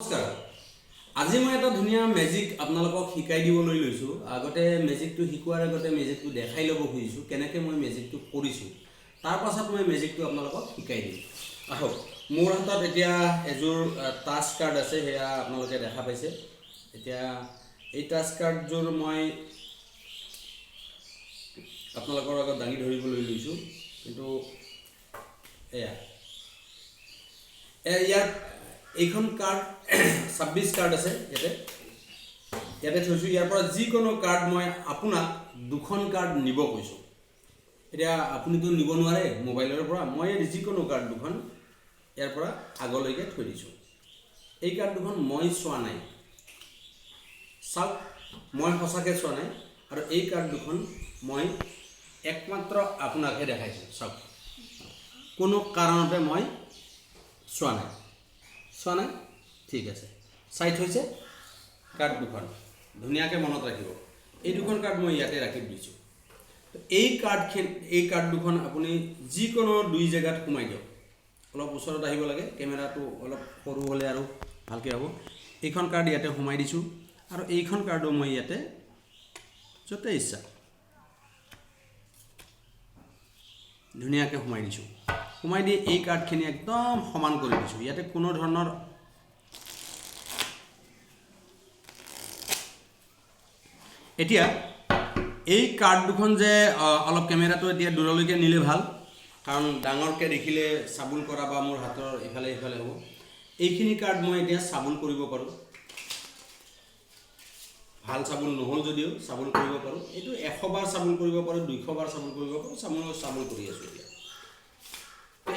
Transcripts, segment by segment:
নমস্কাৰ, আজি মই এটা ধুনীয়া মেজিক আপোনালোকক শিকাই দিবলৈ লৈছোঁ। আগতে মেজিকটো শিকোৱাৰ আগতে মেজিকটো দেখাই ল'ব খুজিছোঁ, কেনেকৈ মই মেজিকটো কৰিছোঁ। তাৰ পাছত মই মেজিকটো আপোনালোকক শিকাই দিম। আহক, মোৰ হাতত এতিয়া এযোৰ টাচ কাৰ্ড আছে, সেয়া আপোনালোকে দেখা পাইছে। এতিয়া এই টাচ কাৰ্ডযোৰ মই আপোনালোকৰ আগত দাঙি ধৰিবলৈ লৈছোঁ। কিন্তু এয়া ইয়াত এইখন কাৰ্ড 26 কাৰ্ড আছে, ইয়াতে ইয়াতে থৈছোঁ। ইয়াৰ পৰা যিকোনো কাৰ্ড মই আপোনাক দুখন কাৰ্ড নিব কৈছোঁ। এতিয়া আপুনিতো নিব নোৱাৰে মোবাইলৰ পৰা। মই যিকোনো কাৰ্ড দুখন ইয়াৰ পৰা আগলৈকে থৈ দিছোঁ। এই কাৰ্ড দুখন মই চোৱা নাই, চাওক, মই সঁচাকৈ চোৱা নাই। আৰু এই কাৰ্ড দুখন মই একমাত্ৰ আপোনাকহে দেখাইছোঁ। চাওক, কোনো কাৰণতে মই চোৱা নাই, চোৱা নাই। ঠিক আছে, চাই থৈছে কাৰ্ড দুখন, ধুনীয়াকৈ মনত ৰাখিব। এই দুখন কাৰ্ড মই ইয়াতে ৰাখি দিছোঁ। এই কাৰ্ডখিনি, এই কাৰ্ড দুখন আপুনি যিকোনো দুই জেগাত সোমাই দিয়ক। অলপ ওচৰত আহিব লাগে, কেমেৰাটো অলপ সৰু হ'লে আৰু ভালকৈ হ'ব। এইখন কাৰ্ড ইয়াতে সোমাই দিছোঁ আৰু এইখন কাৰ্ডো মই ইয়াতে য'তে ইচ্ছা ধুনীয়াকৈ সোমাই দিছোঁ। সোমাই দি এই কাৰ্ডখিনি একদম সমান কৰি দিছোঁ। ইয়াতে কোনো ধৰণৰ, এতিয়া এই কাৰ্ড দুখন যে অলপ কেমেৰাটো এতিয়া দূৰলৈকে নিলে ভাল, কাৰণ ডাঙৰকৈ দেখিলে চাবোন কৰা বা মোৰ হাতৰ ইফালে সিফালে হ'ব। এইখিনি কাৰ্ড মই এতিয়া চাবোন কৰিব পাৰোঁ। ভাল চাবোন নহ'ল যদিও চাবোন কৰিব পাৰোঁ। এইটো 100 বাৰ চাবোন কৰিব পাৰোঁ, 200 বাৰ চাবোন কৰিব পাৰোঁ। চাবোন চাবোন কৰি আছোঁ এতিয়া।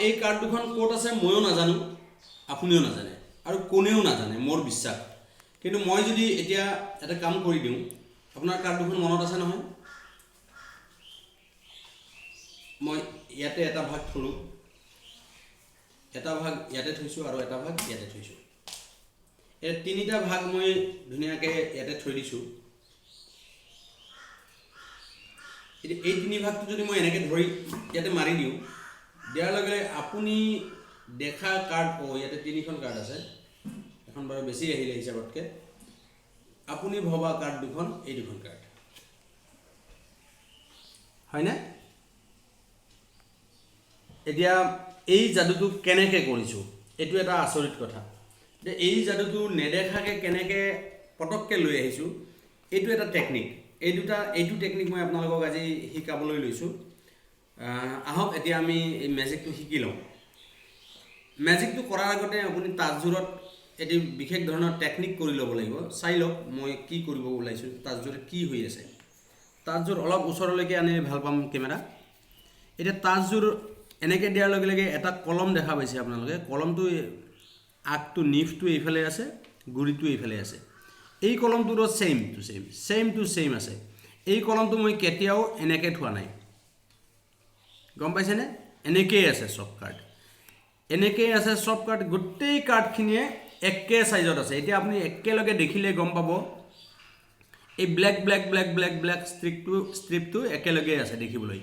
এই কাৰ্ড দুখন ক'ত আছে ময়ো নাজানো, আপুনিও নাজানে আৰু কোনেও নাজানে, মোৰ বিশ্বাস। কিন্তু মই যদি এতিয়া এটা কাম কৰি দিওঁ, আপোনাৰ কাৰ্ড দুখন মনত আছে নহয়? মই ইয়াতে এটা ভাগ থলোঁ, এটা ভাগ ইয়াতে থৈছোঁ আৰু এটা ভাগ ইয়াতে থৈছোঁ। এই তিনিটা ভাগ মই ধুনীয়াকৈ ইয়াতে থৈ দিছোঁ। এতিয়া এই তিনি ভাগটো যদি মই এনেকৈ ধৰি ইয়াতে মাৰি দিওঁ, দিয়াৰ লগে লগে আপুনি দেখা কাৰ্ড, অ' ইয়াতে তিনিখন কাৰ্ড আছে, এখন বাৰু বেছি আহিলে হিচাপতকৈ। আপুনি ভবা কাৰ্ড দুখন এই দুখন কাৰ্ড হয়নে? এতিয়া এই যাদুটো কেনেকৈ কৰিছোঁ, এইটো এটা আচৰিত কথা যে এই যাদুটো নেদেখাকৈ কেনেকৈ পটককৈ লৈ আহিছোঁ। এইটো এটা টেকনিক। এই দুটা, এইটো টেকনিক মই আপোনালোকক আজি শিকাবলৈ লৈছোঁ। আহক, এতিয়া আমি এই মেজিকটো শিকি লওঁ। মেজিকটো কৰাৰ আগতে আপুনি তাজযোৰত এটি বিশেষ ধৰণৰ টেকনিক কৰি ল'ব লাগিব। চাই লওক মই কি কৰিব ওলাইছোঁ, তাজযোৰত কি হৈ আছে। তাজযোৰ অলপ ওচৰলৈকে আনি ভাল পাম কেমেৰা। এতিয়া তাজযোৰ এনেকৈ দিয়াৰ লগে লগে এটা কলম দেখা পাইছে আপোনালোকে। কলমটো আগটো, নিফটো এইফালে আছে, গুৰিটো এইফালে আছে। এই কলমটোৰো same to same, same to same আছে। এই কলমটো মই কেতিয়াও এনেকৈ থোৱা নাই, গম পাইছেনে? এনেকৈয়ে আছে চব কাৰ্ড, এনেকৈয়ে আছে চব কাৰ্ড। গোটেই কাৰ্ডখিনিয়ে একে চাইজত আছে। এতিয়া আপুনি একেলগে দেখিলে গম পাব, এই black black black black black ষ্ট্ৰিপটো একেলগে আছে দেখিবলৈ।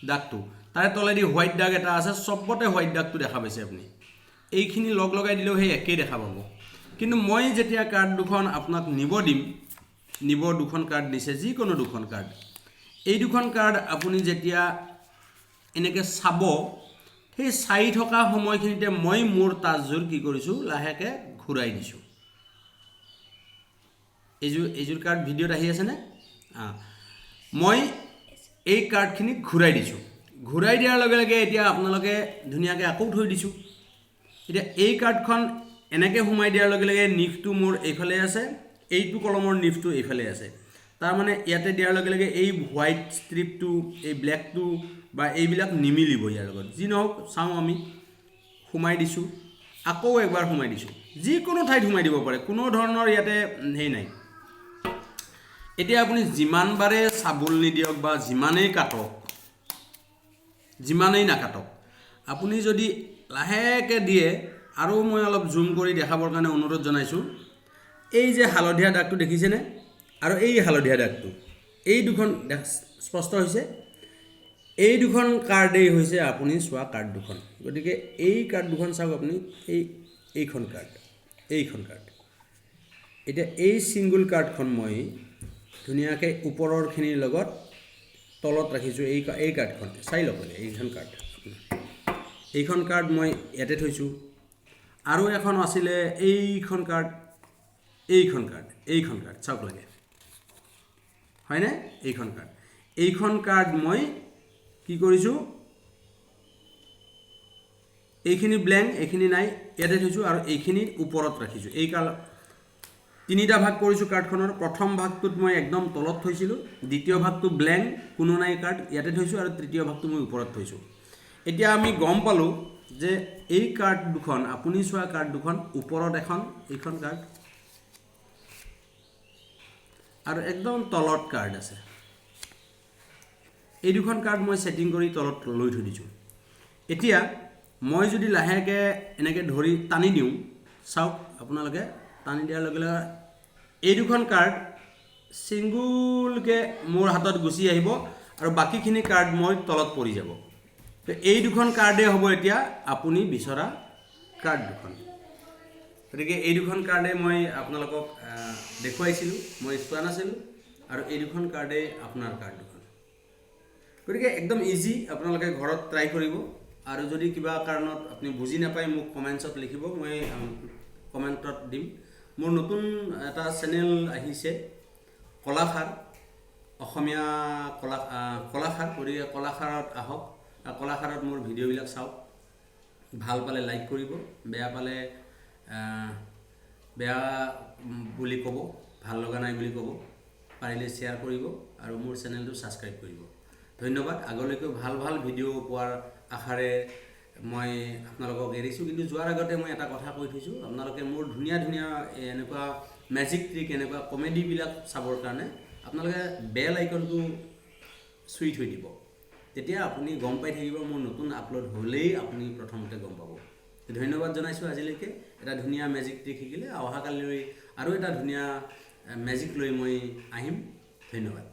দাগটো তাৰে তলেদি হোৱাইট দাগ এটা আছে, চবতে হোৱাইট দাগটো দেখা পাইছে আপুনি। এইখিনি লগ লগাই দিলেও সেই একেই দেখা পাব। কিন্তু মই যেতিয়া কাৰ্ড দুখন আপোনাক নিব দিম, নিব দুখন কাৰ্ড দিছে, যিকোনো দুখন কাৰ্ড, এই দুখন কাৰ্ড আপুনি যেতিয়া এনেকৈ চাব, সেই চাই থকা সময়খিনিতে মই মোৰ তাজযোৰ কি কৰিছোঁ, লাহেকৈ ঘূৰাই দিছোঁ। এইযোৰ কাৰ্ড ভিডিঅ'ত আহি আছেনে? মই এই কাৰ্ডখিনি ঘূৰাই দিছোঁ। ঘূৰাই দিয়াৰ লগে লগে এতিয়া আপোনালোকে ধুনীয়াকৈ আকৌ থৈ দিছোঁ। এতিয়া এই কাৰ্ডখন এনেকৈ সোমাই দিয়াৰ লগে লগে নিফটো মোৰ এইফালে আছে, এইটো কলমৰ নিফটো এইফালে আছে। তাৰমানে ইয়াতে দিয়াৰ লগে লগে এই হোৱাইট ষ্ট্ৰিপটো, এই ব্লেকটো বা এইবিলাক নিমিলিব ইয়াৰ লগত। যি নহওক, চাওঁ, আমি সোমাই দিছোঁ, আকৌ একবাৰ সোমাই দিছোঁ। যিকোনো ঠাইত সোমাই দিব পাৰে, কোনো ধৰণৰ ইয়াতে হেৰি নাই। এতিয়া আপুনি যিমানবাৰে চাবোন নিদিয়ক বা যিমানেই কাটক, যিমানেই নাকাটক, আপুনি যদি লাহেকৈ দিয়ে, আৰু মই অলপ জুম কৰি দেখাবৰ কাৰণে অনুৰোধ জনাইছোঁ। এই যে হালধীয়া দাগটো দেখিছেনে? আৰু এই হালধীয়া দাগটো, এই দুখন স্পষ্ট হৈছে। এই দুখন কাৰ্ডেই হৈছে আপুনি চোৱা কাৰ্ড দুখন। গতিকে এই কাৰ্ড দুখন চাওক আপুনি, এইখন কাৰ্ড, এইখন কাৰ্ড। এতিয়া এই ছিংগুল কাৰ্ডখন মই ধুনীয়াকৈ ওপৰৰখিনিৰ লগত তলত ৰাখিছোঁ। এই কাৰ্ডখন চাই লওক, এইখন কাৰ্ড, এইখন কাৰ্ড মই ইয়াতে থৈছোঁ। আৰু এখন আছিলে এইখন কাৰ্ড, এইখন কাৰ্ড, এইখন কাৰ্ড চাওক লাগে হয়নে? এইখন কাৰ্ড, এইখন কাৰ্ড মই কি কৰিছোঁ, এইখিনি ব্লেংক, এইখিনি নাই, ইয়াতে থৈছোঁ আৰু এইখিনিৰ ওপৰত ৰাখিছোঁ। এই কাল তিনিটা ভাগ কৰিছোঁ কাৰ্ডখনৰ। প্ৰথম ভাগটোত মই একদম তলত থৈছিলোঁ, দ্বিতীয় ভাগটো ব্লেংক, কোনো নাই কাৰ্ড, ইয়াতে থৈছোঁ আৰু তৃতীয় ভাগটো মই ওপৰত থৈছোঁ। এতিয়া আমি গম পালোঁ যে এই কাৰ্ড দুখন, আপুনি চোৱা কাৰ্ড দুখন, ওপৰত এখন এইখন কাৰ্ড আৰু একদম তলত কাৰ্ড আছে। এই দুখন কাৰ্ড মই ছেটিং কৰি তলত লৈ থৈ দিছোঁ। এতিয়া মই যদি লাহেকৈ এনেকৈ ধৰি টানি দিওঁ, চাওক আপোনালোকে, টানি দিয়াৰ লগে লগে এই দুখন কাৰ্ড ছিংগুলকৈ মোৰ হাতত গুচি আহিব আৰু বাকীখিনি কাৰ্ড মই তলত পৰি যাব। তো এই দুখন কাৰ্ডেই হ'ব এতিয়া আপুনি বিচৰা কাৰ্ড দুখন। গতিকে এই দুখন কাৰ্ডে মই আপোনালোকক দেখুৱাইছিলোঁ, মই চোৱা নাছিলোঁ আৰু এই দুখন কাৰ্ডেই আপোনাৰ কাৰ্ড দুখন। গতিকে একদম ইজি, আপোনালোকে ঘৰত ট্ৰাই কৰিব আৰু যদি কিবা কাৰণত আপুনি বুজি নাপায়, মোক কমেণ্টছত লিখিব, মই কমেণ্টত দিম। মোৰ নতুন এটা চেনেল আহিছে, কলাখাৰ, অসমীয়া কলা কলাখাৰ। গতিকে কলাখাৰত আহক আৰু কলাখাৰত মোৰ ভিডিঅ'বিলাক চাওক। ভাল পালে লাইক কৰিব, বেয়া পালে বেয়া বুলি ক'ব, ভাল লগা নাই বুলি ক'ব, পাৰিলে শ্বেয়াৰ কৰিব আৰু মোৰ চেনেলটো ছাবস্ক্ৰাইব কৰিব। ধন্যবাদ। আগলৈকেও ভাল ভাল ভিডিঅ' পোৱাৰ আশাৰে মই আপোনালোকক এৰিছোঁ। কিন্তু যোৱাৰ আগতে মই এটা কথা কৈ থৈছোঁ, আপোনালোকে মোৰ ধুনীয়া ধুনীয়া এনেকুৱা মেজিক ট্ৰিক, এনেকুৱা কমেডিবিলাক চাবৰ কাৰণে আপোনালোকে বেল আইকনটো চুই থৈ দিব। তেতিয়া আপুনি গম পাই থাকিব, মোৰ নতুন আপলোড হ'লেই আপুনি প্ৰথমতে গম পাব। ধন্যবাদ জনাইছোঁ। আজিলৈকে এটা ধুনীয়া মেজিক ট্ৰিক শিকিলে। অহাকালিলৈ আৰু এটা ধুনীয়া মেজিক লৈ মই আহিম। ধন্যবাদ।